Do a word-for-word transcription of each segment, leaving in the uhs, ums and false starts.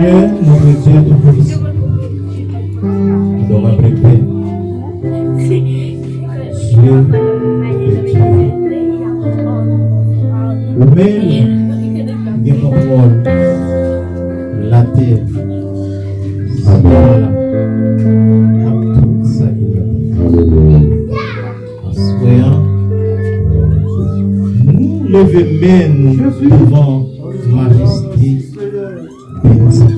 Notre Dieu Tout-Puissant, nous avons prié. Dieu de Dieu. Ou menm gen kontwòl latè, syèl la, ak tout sa ki ladan. Aswè a, nou leve men nou devan majeste beni sa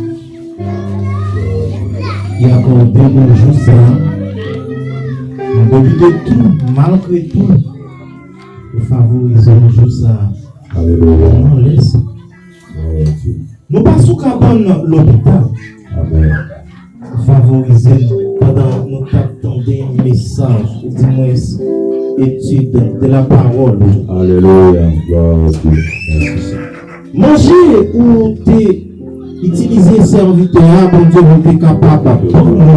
ki akòde nou jou sa a. Nou domine tou, malgre tou, ou favorize nou jou sa a. Alelouya. Nou lè sa. Glwa a Dye. Nou pa sou kabann lopital. Amèn. Favorize nou pandan nou t ap tande mesaj, ou dimwens etid de la pawòl ou. Alelouya. Glwa a Dye. Mèsi, Senyè. Manje ou te itilize sèvitè a, Bondye, pou te kapab ban nou,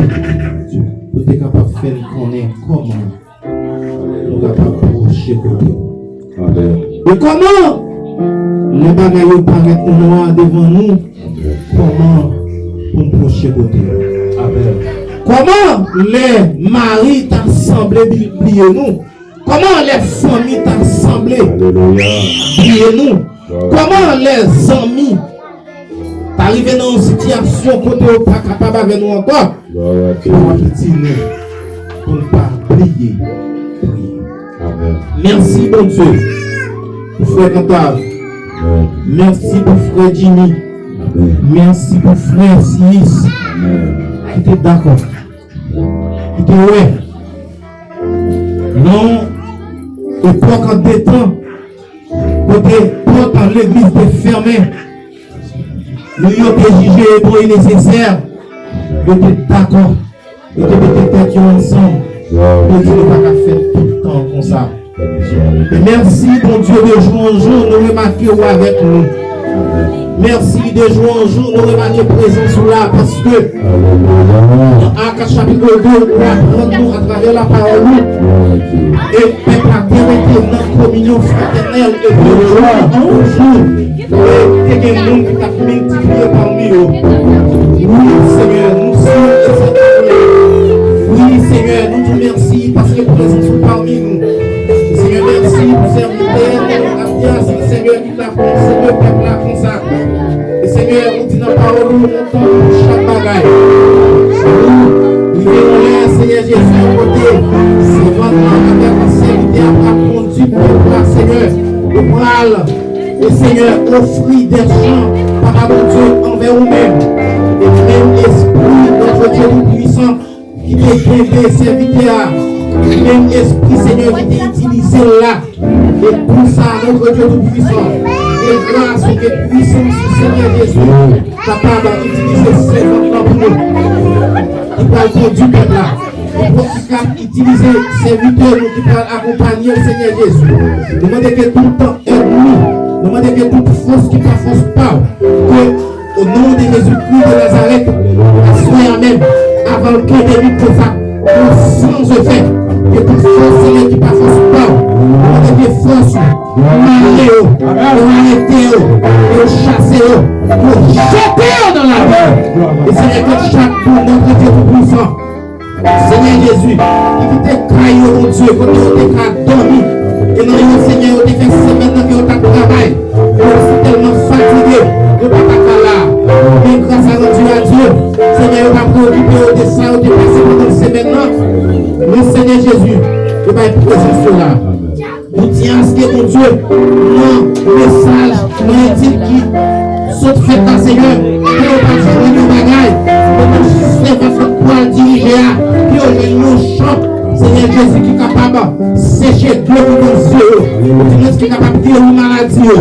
pou te kapab fè n konnen kòman nou kapab pwoche kote w. Amèn. E kòman lè bagay yo parèt nwa devan nou, amèn, kòman pou n pwoche kote w? Amèn. Kòman lè mari ta sanble bli-, bliye nou? Kòman lè fanmi ta sanble, alelouya, bliye nou? Wow. Kòman lè zanmi ta rive nan yon sitiyasyon kote yo pa kapab avè nou ankò? Glwa a Dye. Pou w ap di nou, pou n pa bliye priye. Amèn. Mèsi, Bondye, pou frè Kantav. Amèn. Mèsi pou frè Jimmy. Amèn. Mèsi pou frè Siyis. Amèn. Ki te dakò. Ki te wè. Nan epòk an de tan, kote pòt legliz te fèmen, nou yo te jije Ebrew nesesè, yo te dakò, yo te mete tèt yo ansanm, yo di nou pa ka fè tout tan konsa. E mèsi, Bondye, de jou an jou, nou remake w avèk nou. Mèsi, de jou an jou, nou remake prezans ou la, paske nan Ak chapit de, ou aprann nou atravè lapawòl ou, e pèp la te rete nan kominyon fratènèl, e de jou an jou, e te gen moun ki t ap miltipliye pami yo. Wi, Senyè, nou si e sèten. Wi, Senyè, nou di w mèsi paske prezans ou pami nou. Senyè, mèsi pou sèvitè nou, Abdias, Senyè, ki t ap anseye pèp la konsa. E Senyè, ou di nan pawòl ou, yon tan pou chak bagay. Wi, rive yon lè, Senyè Jezi, kote sèvant lan avèk sèvitè a pral kondui pèp la, Senyè, ou pral, e Senyè, ofri de chan, Papa Bondye, anvè ou menm. E menm Espri, Notre Dieu Tout-Puissant, ki te kenbe sèvitè a, menm Espri, Senyè, ki te itilize l la. E pou sa, Notre Dieu Tout-Puissant, e gras ou, ke pwisans ou, Senyè Jezi, kapab itilize sèvant lan pou nou, ki pral kondui pèp la, ki pral itilize sèvitè nou ki pral akonpanye l, Senyè Jezi. Nou mande ke tout ènmi, nou mande ke tout fòs ki pa fòs pa w, ke o non de Jezikri de Nazarèt, aswè a menm, avan l kenbe nou konsa, pou san efè, ke tout fòs, Senyè, ki pa fòs pa w, nou mande ke fòs ou mare yo, yo arete yo, yo chase yo, yo jete yo nan lamè. E Senyè, ke chak moun, Notre Dieu Tout-Puissant, Senyè Jezi, ki kite kay yo, Bondye, kote yo te ka dòmi. E nan yo, Senyè, yo te fè semèn nan ke yo t ap travay. Yo si tèlman fatige, yo pa ta ka la. Men gras a Bondye, a Dye, Senyè, yo pa preokipe yo de sa yo te pase pandan semèn nan. Men Senyè Jezi, yo bay prezans yo la. Nou di aske Bondye, nan mesaj, nan etid ki sot fèt la, Senyè, ke yo pa jwenn yon bagay, men nan sèvant lan pral dirije a, ke yo jwenn yon chan, Senyè Jezi, ki kapab seche dlo ki nan zye yo, Senyè, ki kapab geri maladi yo.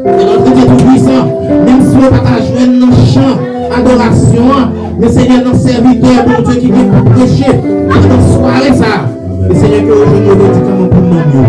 E Notre Dieu Tout-Puissant, menm si yo pa ta jwenn nan chan adorasyon an, men Senyè, nan sèvitè Bondye ki gen pou preche pandan sware sa a, e Senyè, ke yo jwenn yon medikaman pou nanm yo.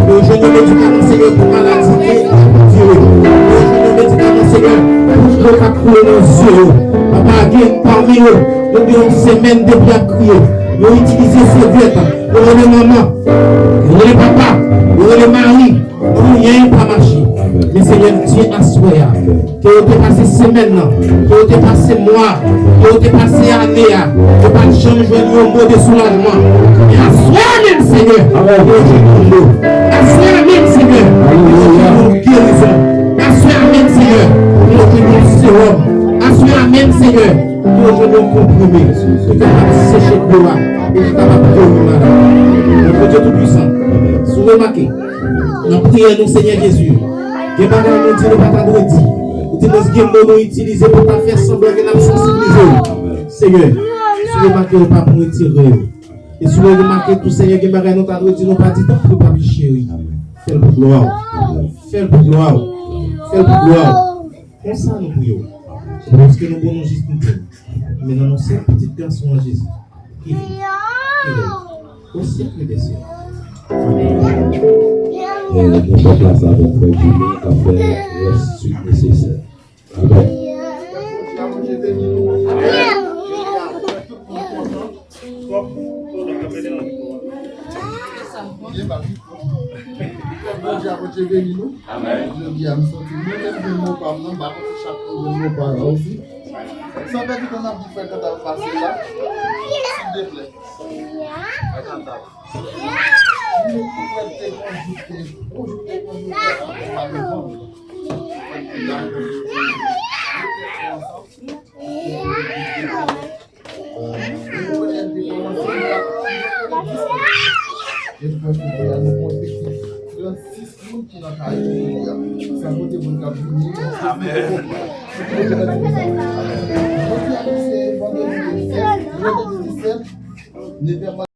Ke yo jwenn yon medikaman, Senyè, pou maladi e anpire. Ke yo jwenn yon medikaman, Senyè, pou dlo k ap koule nan zye yo. Papa, gen pami yo, yo gen yon semèn depi y ap kriye. Yo itilize sèvyèt, yo rele manman, yo rele papa, yo rele mari. Anyen pa mache. Men Senyè Dye, aswè a, ke yo te pase semèn nan, ke yo te pase mwa, ke yo te pase ane a, yo pa t janm jwenn yon mo de soulajman. Men aswè a menm, Senyè, ke yo jwenn yon mo. Aswè a menm, Senyè, ke yo jwenn yon gerizon. Aswè a menm, Senyè, ke yo jwenn yon sewòm. Aswè a menm, Senyè, ke yo jwenn yon konprime ki kapab seche dlo a e ki kapab geri maladi. Bondye Toupisan, si w remake, nan priyè nou, Senyè Jezi, gen bagay nou di nou pa ta dwe di. Ou di nou gen mo nou itilize pou ta fè sanblan ke n ap sansibilize w. Senyè, si w remake yo pa pou retire yo. E si w remake tou, Senyè, gen bagay nou ta dwe di nou pa di, tanpri, Papi cheri. Fè l pou glwa w. Fè l pou glwa w. Fè l pou glwa w. Konsa nou priye w. Se paske nou bon, nou jis, nou priye w. Men nan non sèl pitit gason an Jezi, ki viv, ki règne au siècle des siècles. Amen. E nou fè plas avèk frè Jimmy k ap fè rès swit nesesè. Amen. Bondye a, Bondye beni nou. Amèn. Jodi a, m santi mwen menm jwenn mo pa m nan, m pa konn si chak moun jwenn mo pa yo osi. San pèdi tan, n ap di frè Kantal pase la, silvouplè. Frè Kantal. Mwen te konn jou te, yon jou te konn jou te, pa devan. Frè Kantal. Trannsis moun ki nan kay yo jodi a. San konte moun k ap vini. Amèn. Jodi a, nou se vandredi vennsèt, vandredi disèt, nevè